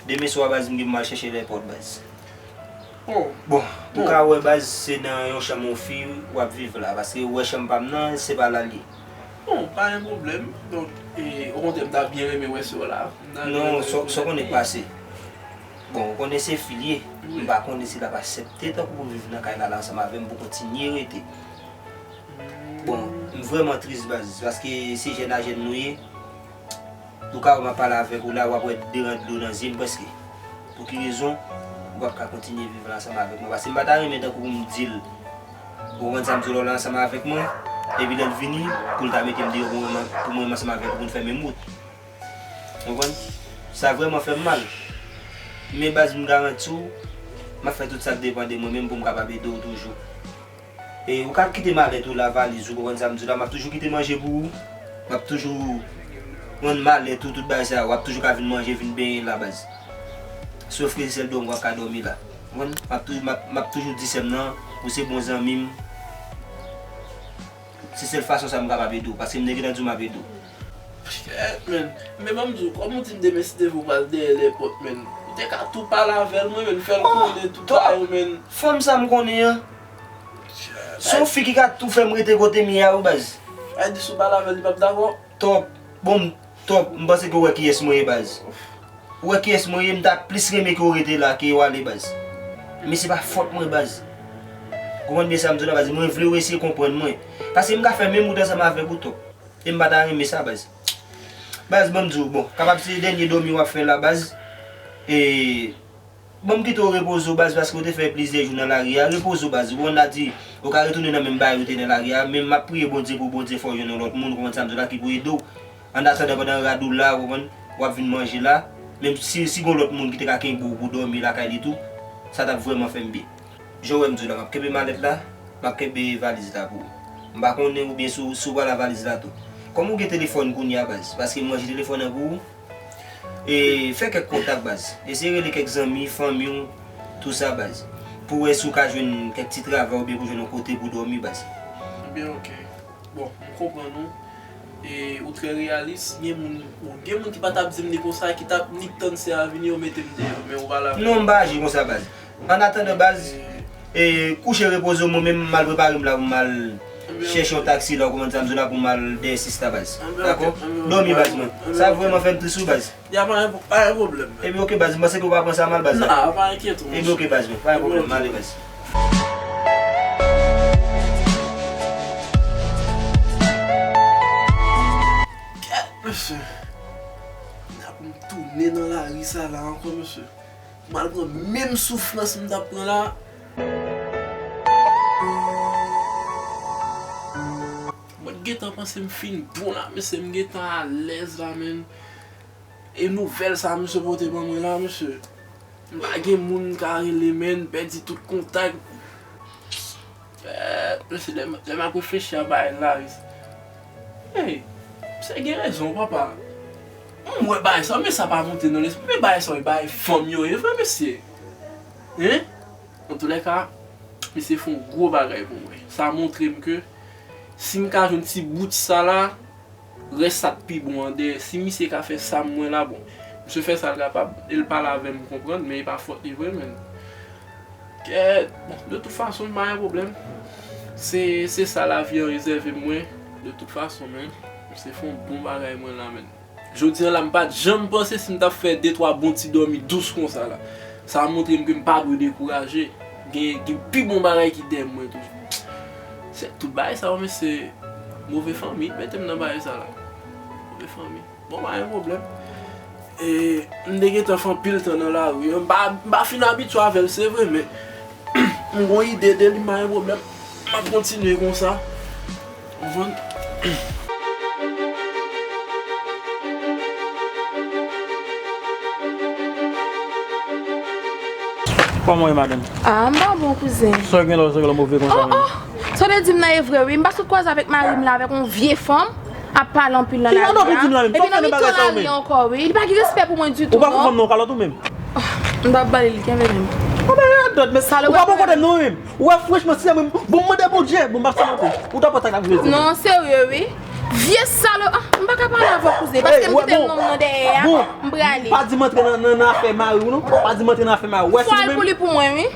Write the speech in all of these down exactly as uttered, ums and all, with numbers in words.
Demen swa, baz, m gen pou m al chèche lèpòt, baz. Oh. Bon, ou ka wè, baz, se nan yon chanm yon fi w ap viv la, paske ou wè chanm pa m nan, se pa la l ye. Bon, pa gen pwoblèm. Donk, e, okontrè, m ta byen renmen wè sè w la. Non, sa w konnen k pase. Bon, ou konnen se fi l ye. M pa konnen si l ap aksepte tankou pou m viv nan kay la la ansanm avè m pou kontinye rete. Bon, m vrèman tris, baz, paske se jèn a jèn nou ye. Ou ka wè m ap pale avèk ou la, w ap wè de ran dlo nan zye m prèske. Pou ki rezon ou p ap ka kontinye viv la ansanm avèk mwen? Paske m pa ta renmen tankou pou m di l, ou konprann sa m di w la, w la ansanm avèk mwen, epi lè l vini, pou l ta mete m deyò pou mwen, pou mwen ansanm avèk ou pou n fè menm wout. Ou konprann? Sa vrèman fè m mal. Men baz, m garanti w, m ap fè tout sa k depann de mwen menm pou m kapab ede w toujou. E ou ka kite malèt ou la, valiz ou, konprann sa m di w la, m ap toujou kite manje pou ou. M ap toujou rann malèt ou, tout bagay sa yo, w ap toujou ka vin manje, vin benyen la, baz. Sof ke se sèl dòmi w ap ka dòmi la. Konprann? M ap tou-, m ap, m ap toujou di sè m nan, ou se bon zanmi m. Se sèl fason sa m kapab ede w, paske m te gentan di w m ap ede w. Shit, man. Men ban m di w, kòm ou di m demen, si Bondye vle, ou pral dèyè lèpòt, man. Ou te ka tou pale avè l, mwen, man, fè l konnen tout bagay yo, man. Fanm sa m konnen an. Se yon fi ki ka tou fè m rete kote m ye a wi, baz. Ay, di si w pale avè l, li p ap dakò. Tòp. Bon, tòp. M panse ke w wè kiyès mwen ye, baz. Ou wè kiyès mwen ye, m ta plis renmen ke w rete la ke w ale, baz. Men se pa fòt mwen, baz. Konprann byen sa m di w la, baz. Mwen vle w eseye konprann mwen. Paske m ka fè menm wout ansanm avèk ou, tòp. E m pa ta renmen sa, baz. Baz, ban m di w, bon, kapab se dènye dòmi w ap fè la, baz. E, ban m kite w repoze w, baz, paske w te fè plizyè jou nan lari a. Repoze w, baz. Ou konn la di, ou ka retounen nan menm bagay ou te nan lari a. Men m ap priye Bondye pou Bondye fè w jwenn yon lòt moun, ou konprann sa m di w la, ki pou ede w. Annatandan, pandan rad ou la, ou konprann, w ap vin manje la. Menm si, si gon lòt moun ki te ka kenbe w pou dòmi lakay li tou, sa t ap vrèman fè m byen. Jan w wè m di w la, m ap kenbe malèt la, m ap kenbe valiz la pou ou. M pa konnen oubyen si w, si w pral a valiz la tou. Kòm ou gen telefòn kounye a, baz, paske m ranje telefòn nan pou ou, e fè kèk kontak, baz. Eseye rele kèk zanmi, fanmi w, tou sa, baz. Pou wè si w ka jwenn kèk ti travay oubyen pou jwenn yon kote pou dòmi, baz. Ebyen, oke. Bon, m konprann ou. E ou trè reyalis. Gen moun, bon, gen moun ki pa t ap di m li konsa, ki t ap nik tann sè a vini, yo mete m deyò, men ou pa la. Non, m pa aji konsa, baz. Annatandan, baz, e, kouche repoze w, mwen menm, m al prepare m la pou m al chèche yon taksi la, ou konprann sa m di w la, pou m al dèyè sista, baz. Dakò? Dòmi, baz, mwen. Sa vrèman fè m tris wi, baz. Ya, pa gen, pa gen pwoblèm. Ebyen, oke, baz, m panse ke w pa pran sa mal, baz. Non, pa enkyete w, monchè. Ebyen, oke, baz, mwen. Pa gen pwoblèm, m ale, baz. Kèt, mesye. Nan pou m tounen nan lari sa la ankò, mesye. M al pran menm soufrans m t ap pran la. Mwen t gentan panse m fin bon la, mesye, m gentan alèz la, menm. E nouvèl sa misye pote ban mwen la, mesye. M pa gen moun m ka rele, menm, m pèdi tout kontak. Eh, mesye, lè m, lè m ap reflechi a bagay la, mesye. Hey, misye gen rezon, papa. M wè bagay sa, men sa pa monte nan lespri m, men bagay sa, e bagay fanm yo ye vre, mesye. Hein? Antoulèka, misye fè yon gwo bagay pou mwen. Sa montre m ke si m ka jwenn ti bout sa la, rès sa t pi bon an dèyè. Si misye ka fè sa m wè la, bon, misye fè sa l kapab, e l pale avè m, m konprann, men e pa fòt li vre, menn. Kèt, bon, de tout fason, m pa gen pwoblèm. Se, se sa lavi an rezève mwen, de tout fason, menn. Misye fè yon bon bagay mwen la, menn. Jodi a la, m pa t janm panse si m t ap fè de twa bon ti dòmi dous konsa la. Sa montre m ke m pa dwe dekouraje. Gen, gen pi bon bagay ki dèyè mwen toujou. Se tout bagay sa yo, men se move fanmi ki mete m nan bagay sa la. Move fanmi. Bon, pa gen pwoblèm. E, m te gentan fè anpil tan nan lari an. M pa, m pa fin abitye avè l, se vre, men m gon ide de li, m pa gen pwoblèm. M ap kontinye konsa. Konprann? Kòman w ye, madanm? Ah, m pa bon, kouzen. Sa w gen la, sa w gen la move konsa menm? Oh, oh! Sa w te di m nan e vre, wi. M pa sot kwaze avèk mari m la, avèk yon vye fanm, ap pale anpil nan lari a. Epi nan mitan lari ankò, wi. Li pa gen respè pou mwen ditou, non. Ou pa konn fanm nan, ou kalòt ou menm? M t ap ba li, li kenbe menm. Ou pa poko kote m non, menm. Ou wè, franchman, si se mwen, bon, m mande Bondye, bon, m ap sèmante. Ou ta pran sa k ap vle di. Non, serye, wi. Vye salo, ah, m pa ka pale avè w, kouzen, paske m kite nonm nan dèyè a, m prale. Pa di m antre nan, nan, nan afè mari w, non. Pa di m antre nan afè mari w. Wè, si nou menm. Fò al pou li pou mwen, wi.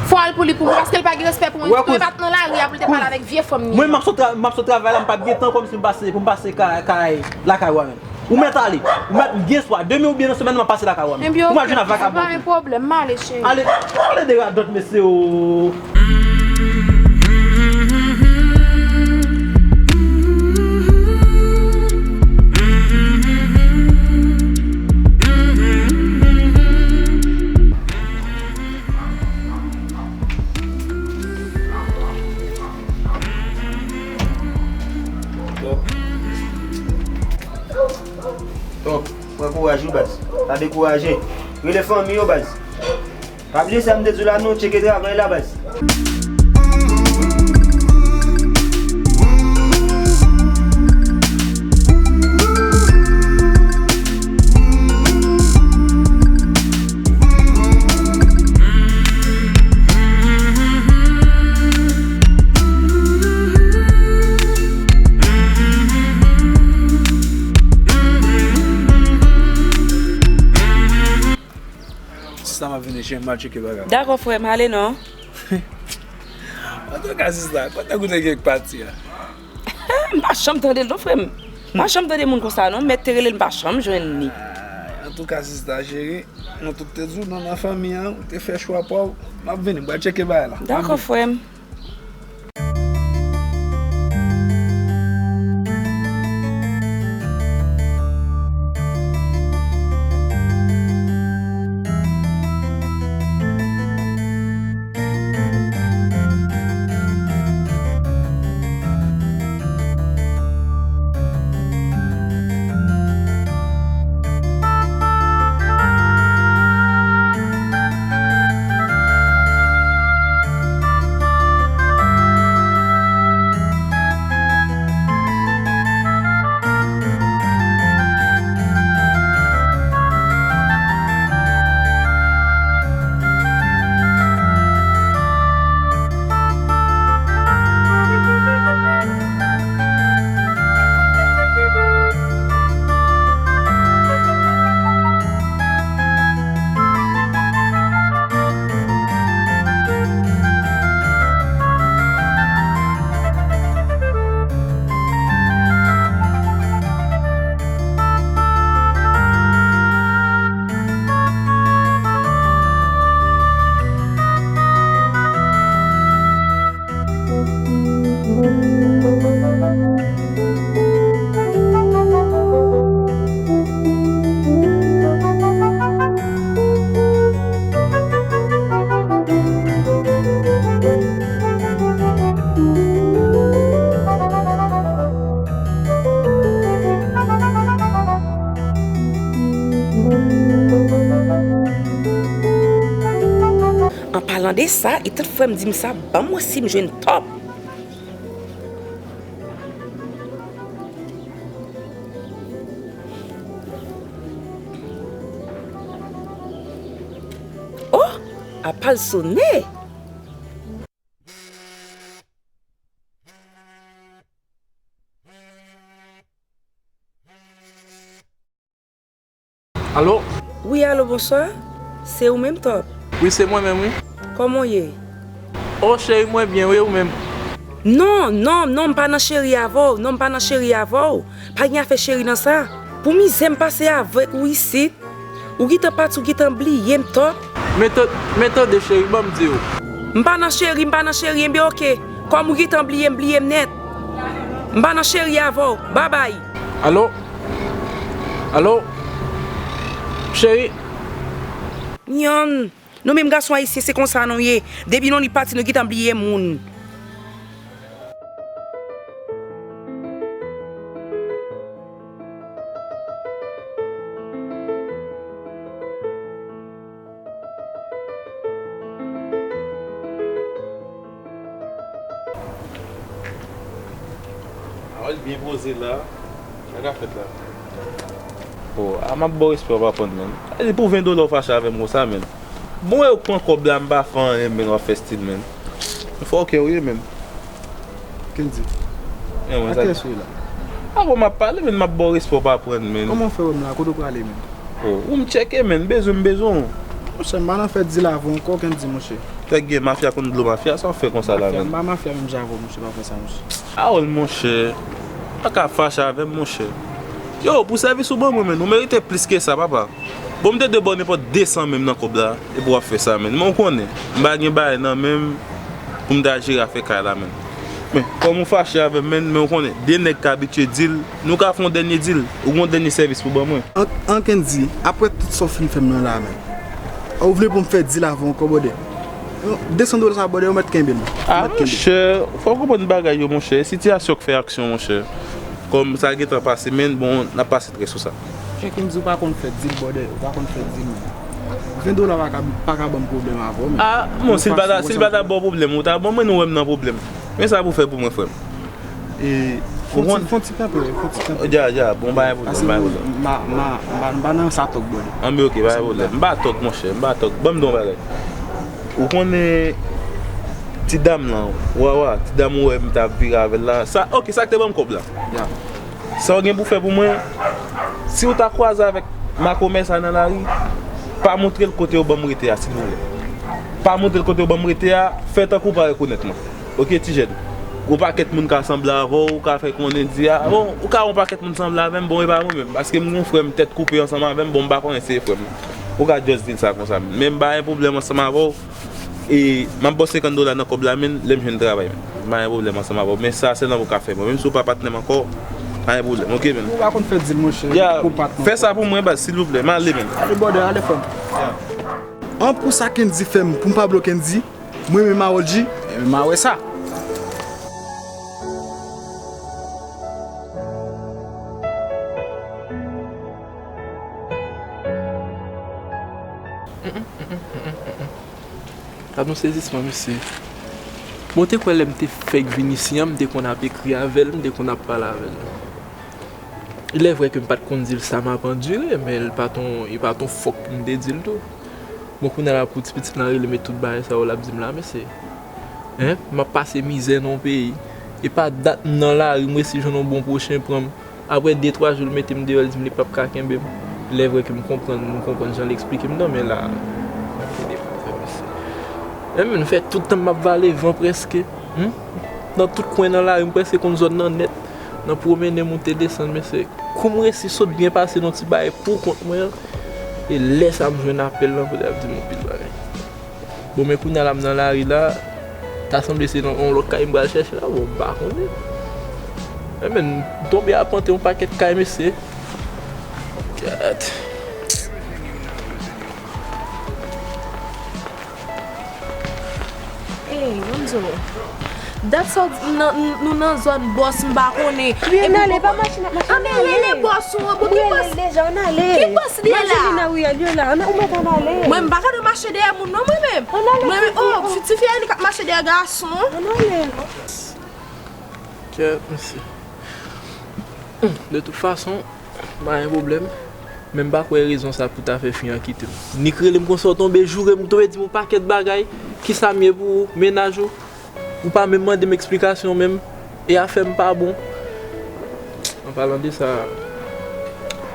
Fò al pou li pou mwen, paske l pa gen respè pou mwen ditou. E pa t nan lari a pou l te pale avèk vye fanm li an. Mwen, m ap sot tra-, m ap sot travay la, m p ap gen tan kòmsi m pase, pou m pase kay, kay, lakay ou a menm. Ou mèt ale. Ou mèt m gen swa demen oubyen nan semèn nan m ap pase lakay ou a menm. Pou m al jwenn ak vakabon. Ebyen, ok, sa pa gen pwoblèm, m ale, cheri. Ale, ale de radòt, mesye o. Top. Top. Pran kouraj wi baz. Pa dekouraje. Rele fanmi yo baz. Pa bliye sa m te di w la non, tcheke travay la baz. Sista, m ap vini, chen, m al tcheke bagay. Dakò, frè m, ale non. Antouka, sista, kote ou te gen k pati a? M pa janm tande l non, frè m. M pa janm tande moun konsa non. M mèt te rele l, m pa janm jwenn li. Ay, antouka, sista cheri, nou tout te di w non nan fanmi an, ou te fè chwa pa w. M ap vini, m pral tcheke bagay la. Dakò, frè m. An palan de sa, e tout frè m di m sa, ban m wè si m jwenn Top. Oh! Apa l sonnen! Alo? Wi, alo, bonswa. Se ou menm, Top? Wi, se mwen menm, wi. Kòman w ye? O, cheri, mwen byen, wi, ou menm? Non, non, non, m pa nan cheri avè w. Non, m pa nan cheri avè w. Pa gen afè cheri nan sa. Pou mizè m pase avèk ou isit. Ou gentan pati, ou gentan bliye m, Top. Men tan-, men tande, cheri, ban m di w. M pa nan cheri, m pa nan cheri, enben oke. Kòm ou gentan bliye m, bliye m nèt. M pa nan cheri avè w. Babay. Alo? Alo? Cheri? Nyann. Nou menm gason ayisyen, se konsa nou ye. Depi nou li pati, nou gentan bliye moun. Awa l byen poze la. Sa k ap fèt la? O, a m ap ba w respè w pa konn, menn. Sa vle di pou ven dola w fache avè m konsa, menn. Bon, e w k pran kòb la, m pa fè anyen, menn, w ap fè stil, menn. Fòkè w ye, menn. Ki l di? E mwen, sa. Ak kiyès ou ye la? Avan m ap pale, men m ap ba w respè w pa pran, men. Kòman w fè wè m la? Kote w prale, men? Oh, ou m tcheke, men. M bezwen, m bezwen w. Monchè, m pa nan fè dil avè w ankò, Kendy, monchè. Tèk gen mafya konn dlo mafya, sa w fè konsa la, men? M pa mafya menm jan avè w, monchè, pa fè sa, monchè. Harold, monchè, pa ka fache avè m, monchè. Yo, pou sèvis ou ban mwen, men, ou merite plis ke sa, papa. Bon, m te dwe ba w nenpòt de san menm nan kòb la, epi w ap fè sa, men. Men w konnen, m pa gen bagay nan men m pou m ta jere afè kay la, men. Men, kòm ou fache avè m, men, men w konnen, de nèg k abitye dil, nou ka fè yon dènye dil, ou gen yon dènye sèvis pou ban mwen. An, an Kendy, apre tout sa w fin fè m nan la, men. Ou vle pou m fè dil avè w ankò, brother? De san dola sa, brother, ou mèt kenbe l. Ah, monchè, fò w konprann bagay yo, monchè. Sitiyasyon k fè aksyon, monchè. Kòm sa gentan pase, men bon, n ap pase trè sou sa. Kendy, ou pa konn fè dil, brother, ou pa konn fè dil, men. Ven dola pa ka, pa ka ban m pwoblèm avè w, men. Ah, bon, si l pa ta, si l pa ta ba w pwoblèm, ou ta ban mwen, nou wè m nan pwoblèm. Men sa pou fè pou mwen, frè m. E, fon ti, fon ti kanpe, fon ti kanpe. Dja, dja, bon, pa gen pwoblèm, pa gen pwoblèm. M pa, m pa, m pa, m pa nan sa tòg, brother. Anben, ok, pa gen pwoblèm. M pa tòg, monchè, m pa tòg. Ban m di w yon bagay. Ou konnen ti dam lan, Wawa, ti dam ou wè m t ap vire avè l la. Sa, ok, sa k te ban m kòb la. Ya. Sa w gen pou fè pou mwen, si w ta kwaze avèk makomè sa nan lari, pa montre l kote yo ban m rete a, silvouplè. Pa montre l kote yo ban m rete a, fè tankou w pa rekonèt mwen. Ok, ti jèn? Gon pakèt moun ka sanble avè w, ou ka fè konnen di a, bon, ou ka wè yon pakèt moun sanble avè m, bon, e pa mwen menm, paske m gon frè m tèt koupe ansanm avè m, bon, m pa konnen si se frè m. Ou ka just di l sa konsa, men m pa gen pwoblèm ansanm avè w. E m ap ba w senkant dola nan kòb la, men, lè m jwenn travay, men. M pa gen pwoblèm ansanm avè w, men sa sèlman pou w ka fè mwen. Menm si w pa patnè m ankò, pa gen pwoblèm, ok, men. Ou pa konn fè dil, monchè. Ya, fè sa pou mwen, baz, silvouplè, m ale, men. Ale, brother, ale, frè m. Ya. An, pou sa Kendy fè m, pou m pa bloke Kendy, mwen menm Harold G, e m a wè sa. Gad yon sezisman, mesye. Bon, te kwè lè m te fèk vin isi an, m te konn ap ekri avè l, m te konn ap pale avè l. Il est vrai ke m pa t konn di l sa m ap andire, men l pa t on, li pa t on fòk pou m te di l tou. Bon, kounye a la pou ti pitit lan rele m e tout bagay sa yo l ap di m la, mesye. Hein? M ap pase mizè nan yon peyi. E pa dat m nan lari, m resi jwenn yon bon pwochen pran m. Apre de, twa jou, l mete m deyò, l di m li p ap ka kenbe m. Lè vre ke m konprann, m konprann jan l eksplike m nan, men la, gade, mesye. Men, men, fè tout tan m ap vale van prèske. Hmm? Nan tout kwen nan lari, m prèske konn zòn nan nèt. Nan pwomennen, moute, desann, mesye. Kou m resi sot byen pase nan ti bagay pou kont mwen an, e lè sa a m jwenn apèl lan kote y ap di m anpil bagay. Bon, men kounye a la m nan lari la, ta sanble se nan yon lòt kay m pral chèche la, bon, m pa konnen. Men, men, m tonbe apante yon pakèt kay, mesye. Gad. Ey, Lonzo. Dat sa w di m nan, n-, nou nan zòn bòs m pa konnen. Wi, ann ale, pa mache n ap mache, ann ale. Ann ale, bòs ou an, bon, ki bòs? Mwen rele l deja, ann ale. Ki bòs li ye la? Mache li nan wi a, li la, ann, ou mèt ann ale. Mwen, m pa ka nan mache dèyè moun non, mwen menm. Ann ale, mwen menm, oh, ti fi a ni k ap mache dèyè gason. Ann ale. Kèt, mesye. Hmm, de tout fason, pa gen pwoblèm. Men m pa kwè rezon sa pou ta fè fi an kite m. Nik rele m konsa w tonbe joure m, ou tonbe di m yon pakèt bagay. Kisa m ye pou ou, mennaj ou? Ou pa menm mande m eksplikasyon menm. E afè m pa bon. An palan de sa,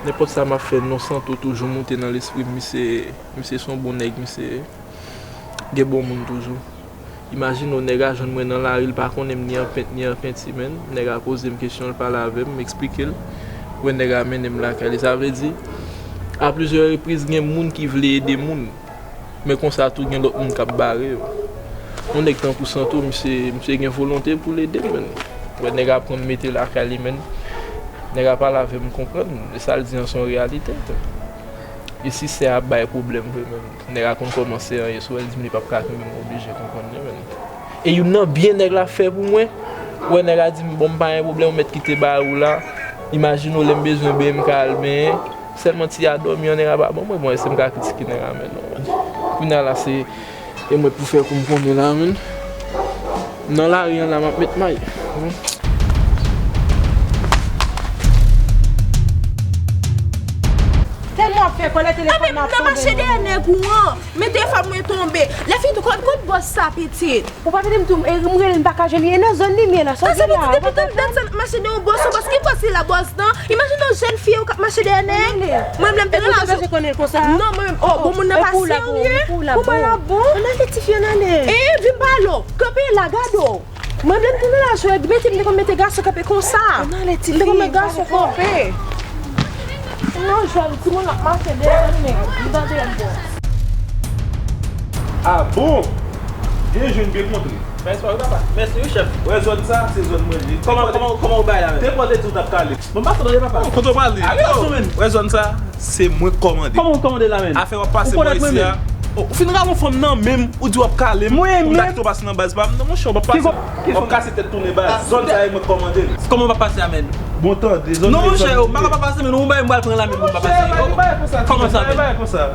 nenpòt sa m ap fè, non Santo toujou moute nan lespri m. Misye, misye se yon bon nèg, misye gen bon moun toujou. Imajine w, nèg a jwenn mwen nan lari, l pa konnen m ni an pent, ni an penti, men. Nèg a poze m kesyon, l pale avè m, m eksplike l. Wè nèg a mennen m lakay li. Sa vle di, a plizyè repriz, gen moun ki vle ede moun. Men konsa tou, gen lòt moun k ap bare yo. Yon nèg tankou Santo, misye, misye gen volonte pou l ede m, men. Wè nèg a pran m mete lakay li, men. Nèg a pale avè m, m konprann. E sa l di an, se yon reyalite. E si sè a ap bay pwoblèm vre menm, nèg a konn kòman sè an ye, si w wè l di m li p ap ka kenbe m, m oblije konprann li menm. E youn nan byen nèg la fè pou mwen, wè nèg la di m, bon, m pa gen pwoblèm, ou mèt kite bagay ou la. Imajine w, lè m bezwen benyen, m ka al benyen. Sèlman ti a dòmi an, nèg la pa ban mwen. Bon, èske m ka kritike nèg la menm? Non. Kounye a la, se E mwen pou fè kou m konnen la, menn. Nan lari an la, m ap met may. Tèlman w ap Kòlè telefòn nan ap tonbe. Nan mache dèyè nèg ou an. Men telefòn mwen tonbe. Lè fini tou, kot, kot bòs sa, pitit? Ou pa tande m tou, e, m rele, m pa ka jwenn li. E nan zòn li m ye la, sa w di la? Pitit, depi tann dat sa n ap mache dèyè yon bòs, yon bòs, ki bòs li la, bòs nan? Imajine yon jèn fi ou k ap mache dèyè nèg. Mwen menm te nan lajou. Konnen l konsa? Non, mwen menm, oh, bon, moun nan pa serye. Pou mwen la bon. Ann ale, tifi, ann ale. E, vin pale w. Kanpe la, gade w. Mwen menm te nan lajou, mete, m te konn mete gason kanpe konsa. Ann ale, tifi. M te konn mete gason kanpe. Non, jèn timoun ap mache dèyè nèg, m tande yon bòs. Ah bon? Byen jwenn, byen kontre. Mèsi, papa. Mèsi, wi, chèf. Wè zòn sa, se zòn mwen li. Kòman, kòman, kòman w bay la, menm? Te pòte di w t ap kale. Bon, pa tande, papa. Oh, kote w prale? Wè zòn sa, se mwen k kòmande. Kòman w kòmande la, menm? Afè w ap pase bò isi a. Oh, ou fin rale yon fanm nan men m, ou di w ap kale m. Mwen menm? Ou ta kite w pase nan baz pa m. Non, monchè, w p ap pase. W ap kase tèt tounen baz. Zòn sa e mwen k kòmande l. Kòman w p ap pase a, menm? Bon, tande, zòn... Non, monchè, m pa ka pa pase, men ou bay m pral pran la, men m pa pase. Monchè, pa gen bagay konsa, timoun, pa gen bagay konsa.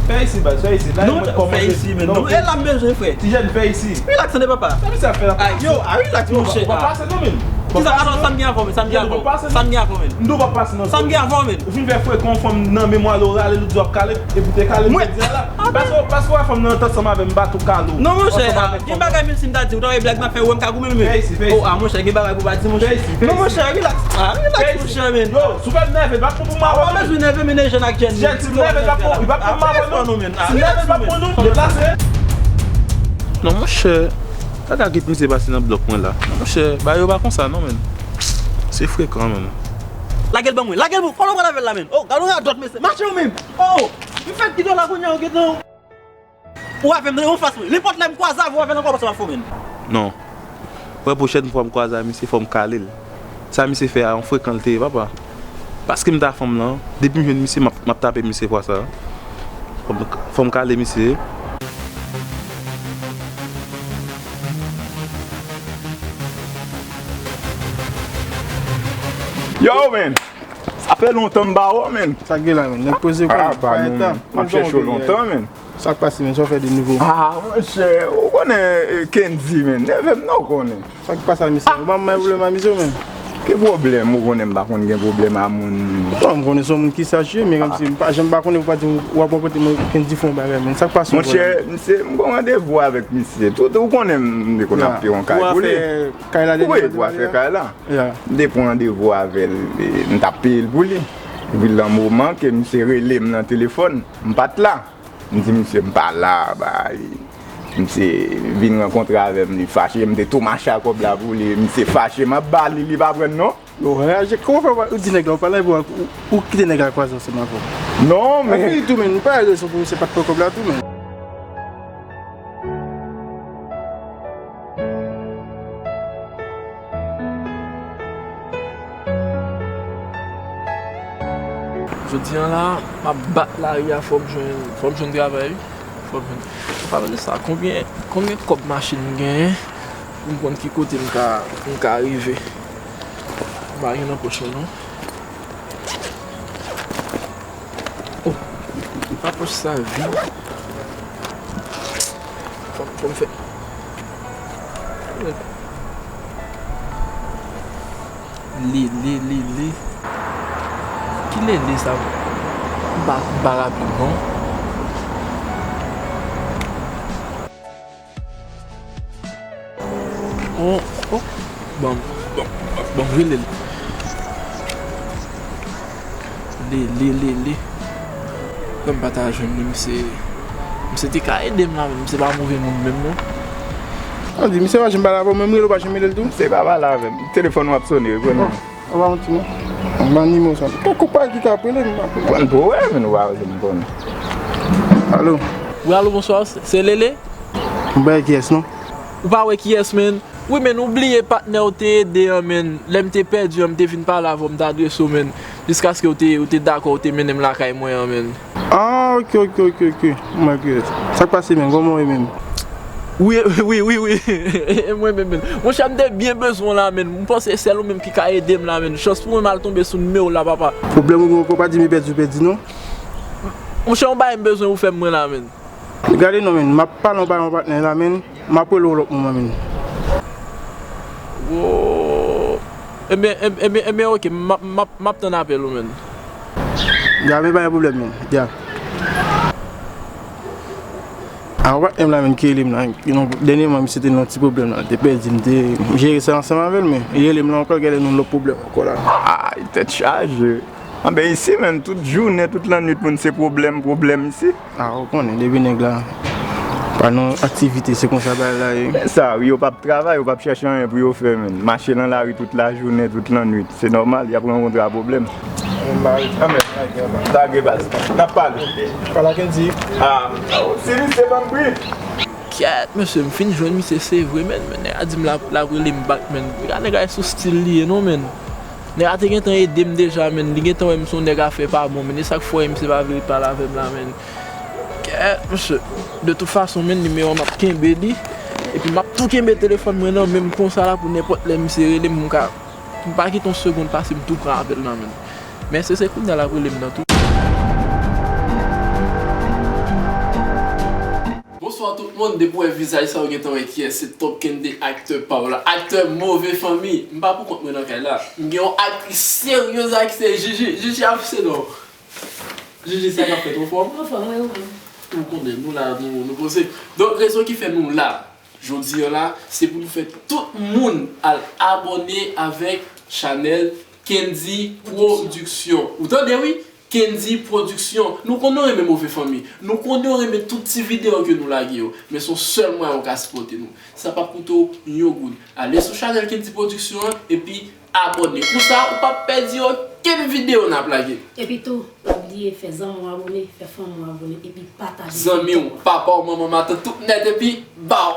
Fè isi, baz, fè isi. La, e mwen k kòmande. Non, fè isi, men non. E la m bezwen, frè. Ti jèn, fè isi. Relax, tande, papa. Sa misye ap fè la? Ay, yo, a relax, monchè. Ou pa pase non, men. Kisa, alò, sa m gen avè w, men? Sa m gen avè w? Sa m gen avè w, men? M di w pa pase non. Sa m gen avè w, men? Ou fin fè frekan yon fanm nan memwa l, ou rale l, ou di w ap kale, epi w te kale l jodi a la. Paske, paske w wè fanm nan t ansanm avè m, m pa tou kale w. Non, monchè, gen bagay menm si m ta di w, w ta wè blèg m ap fè, ou wè m ka goumen, men. Fè isi, fè isi. Oh, ah, monchè, gen bagay pou w pa di, monchè. Fè isi, fè isi. Non, monchè, relax. Ah, relax, monchè, men. Yo, si w fè m nève, pa pran pou m avè w, men. Ou pa bezwen nève, men, jèn ak jèn. Jèn, si m nève, pa pran, li pa pran m avè w, non. Si m nève, pa pran, non. Deplase. Non, monchè. Kaka kit misye pase nan blòk mwen la. Non, monchè, bagay yo pa konsa, non, men. Se frekan, men. Lage l ban mwen, lage l ban mwen. Kòman w pral avè l la, men? Oh, gade yon radòt, mesye. Mache ou menm. Oh, m fèk kite w la kounye a, ou gentan. Ou avè m nan yon fas mwen. Nenpòt lè m kwaze avè w, avè l ankò, sa m ap fè w, men. Non. Wè, pwochèn fwa m kwaze a misye, fò m kale l. Sa misye fè a, yon frekan l te ye, papa. Paske m ta fanm lan, depi m jwenn misye, m ap, m ap tape misye fwa sa. Fò m, fò m kale misye. Yo, men! Sa fè lontan m pa wè w, men. Sa k gen la, men? Nèg poze kò l. Ah, pa nou, men. M ap chèche w lontan, men. Sa k pase, men? Sa w fè de nouvo? Ah, monchè, ou konnen, eh, Kendy, men. Nève m non, ou konnen. Sa k pase a misye? Ou pa bay pwoblèm a misye, men. Ki pwoblèm? Ou konnen m pa konn gen pwoblèm a moun. Bon, m konnen se yon moun ki saj, men kòmsi m pa janm pa konnen pou pa di w ap rankontre mwen, Kendy fè yon bagay, men. Sa k pase? Monchè, misye, m gen randevou avèk misye. Tout, ou konnen m te konn ap peye yon kay pou li. Pou afè kay la, dènye. Wi, pou afè kay la. M te pran randevou avè l, e, m t ap peye l pou li. Epi nan moman ke misye rele m nan telefòn, m pa t la. M di misye m pa la, bay. Misye vin rankontre avè m, li fache, m te tou mache a kòb la pou li, misye fache, m ap ba li, li pa pran non. Yo, raje, kòman fè ou di nèg la, ou pa leve, ou, ou kite nèg la kwaze ansanm avè w? Non, men. Epi tou, men, ou pa gen rezon pou misye pa t pran kòb la tou, men. Jodi a la, m ap bat lari a, fò m jwenn, fò m jwenn travay, wi. Fò m jwenn. An palan de sa, konbyen, konbyen kòb machin m genyen pou m konn ki kote m ka, m ka rive? M pa gen nan pòch mwen, non. Oh, pa pòch sa vid. Fò, fò m fè. Lele, lele. Ki lele sa? M pa, m pa raple non. Oh, oh. Bon, bon, bon, bon, rele l. Lele, lele. Kòm m pa ta jwenn li, misye, misye te ka ede m la, men misye pa move moun menm, non. An di, misye pa janm pale avè w, menm rele w pa janm rele l tou? Misye pa pale avè m. Telefòn w ap sone, reponn mwen. Ou pa yon timoun. M ban nimewo sa. Kèk kou pa ki ka ap rele m, m ap rele. Pran pou wè, men ou pa wè se m konnen. Alo? Wi, alo, bonswa. Se, se Lele? M pa wè kiyès, non. Ou pa wè kiyès, men? Wi, men, ou bliye patnè w te ede an, men. Lè m te pèdi an, m te vin pale avè w, m te adrese w, men. Jiskaske w te, w te dakò, w te mennen m lakay mwen an, men. Ah, ok, ok, ok, ok. M wè kiyès. Sa k pase, men? Kòman w ye menm? Wi, wi, wi, wi. E mwen menm, men. Monchè, m te byen bezwen w la, men. M panse sèl ou menm ki ka ede m la, men. Chans pou mwen, m al tonbe sou nimewo w la, papa. Pwoblèm ou gen, ou pa di m pèdi, ou pèdi, non. Monchè, yon bagay m bezwen ou fè m mwen la, men. Gade non, men. M ap pale yon bagay yon patnè la, men. M ap rele w lòt moman, men. Wo. Ebyen, eb-, ebyen, ebyen, ok. M ap, m ap, m ap tann apèl ou, men. Ya, men pa gen pwoblèm, men. Ya. A, ou pa t menm la menm ki rele m la. Dènyèman, misye te nan yon ti pwoblèm la. Te pèdi m, te jere sa ansanm avè l, men li rele m la ankò, genlè nou nan lòt pwoblèm ankò la. Ay, tèt chaje. Anben, isi menm, tout jounen, tout lannwit, moun se pwoblèm, pwoblèm isi. A, ou konnen, depi nèg la pa nan aktivite, se konsa bagay la ye. Men sa, wi, yo p ap travay, yo p ap chèche anyen pou yo fè, menm. Mache nan lari tout lajounen, tout lannwit. Se nòmal, y ap rankontre a pwoblèm. Anben, lage baz. N ap pale. Pale ak Kendy. A, si li se banm bri. Kèt, mesye, m fin jwenn misye, se vre, menn. Men nèg la di m l ap, l ap rele m back, menn. Gade nèg la, e sou stil li ye, non, menn. Nèg la te gentan ede m deja, menn. Li gentan wè m se yon nèg afè pa bon, menn. E sa k fè misye pa vle pale avè m la, menn. Kèt, mesye. De tout fason, menn, nimewo a m ap kenbe li. Epi m ap tou kenbe telefòn mwen nan men m konsa la pou nenpòt lè misye rele m, m ka, m pa kite yon segonn pase, m tou pran apèl nan men l. Men se, se kounye a l ap rele m nan tou. Bonswa tout moun, depi w wè vizaj sa, ou gentan wè kiyès, se Top Kendy, aktè pa w la, aktè Move Fanmi. M pa pou kont mwen nan kay la. M gen yon aktris seryez ak se Jiji, Jiji ap se non. Jiji, sa k ap fèt, ou anfòm? Anfòm, wi, ou menm? Ou konnen, nou la, nou, nou poze. Donk, rezon ki fè nou la jodi a la, se pou nou fè tout moun al abòne avèk chanèl Kendy Production. Ou tande, wi? Kendy Production. Nou konnen w renmen Move Fanmi. Nou konnen w renmen tout ti videyo ke nou lage yo. Men se yon sèl mwayen ou ka sipòte nou. Sa p ap koute w yon goud. Ale sou chanèl Kendy Production an, epi abòne. Konsa, ou p ap pèdi okenn videyo n ap lage. Epi tou, pa bliye fè zanmi w abòne, fè fanmi w abòne, epi pataje. Zanmi w, papa w, manman w, matant, tout nèt, epi baw!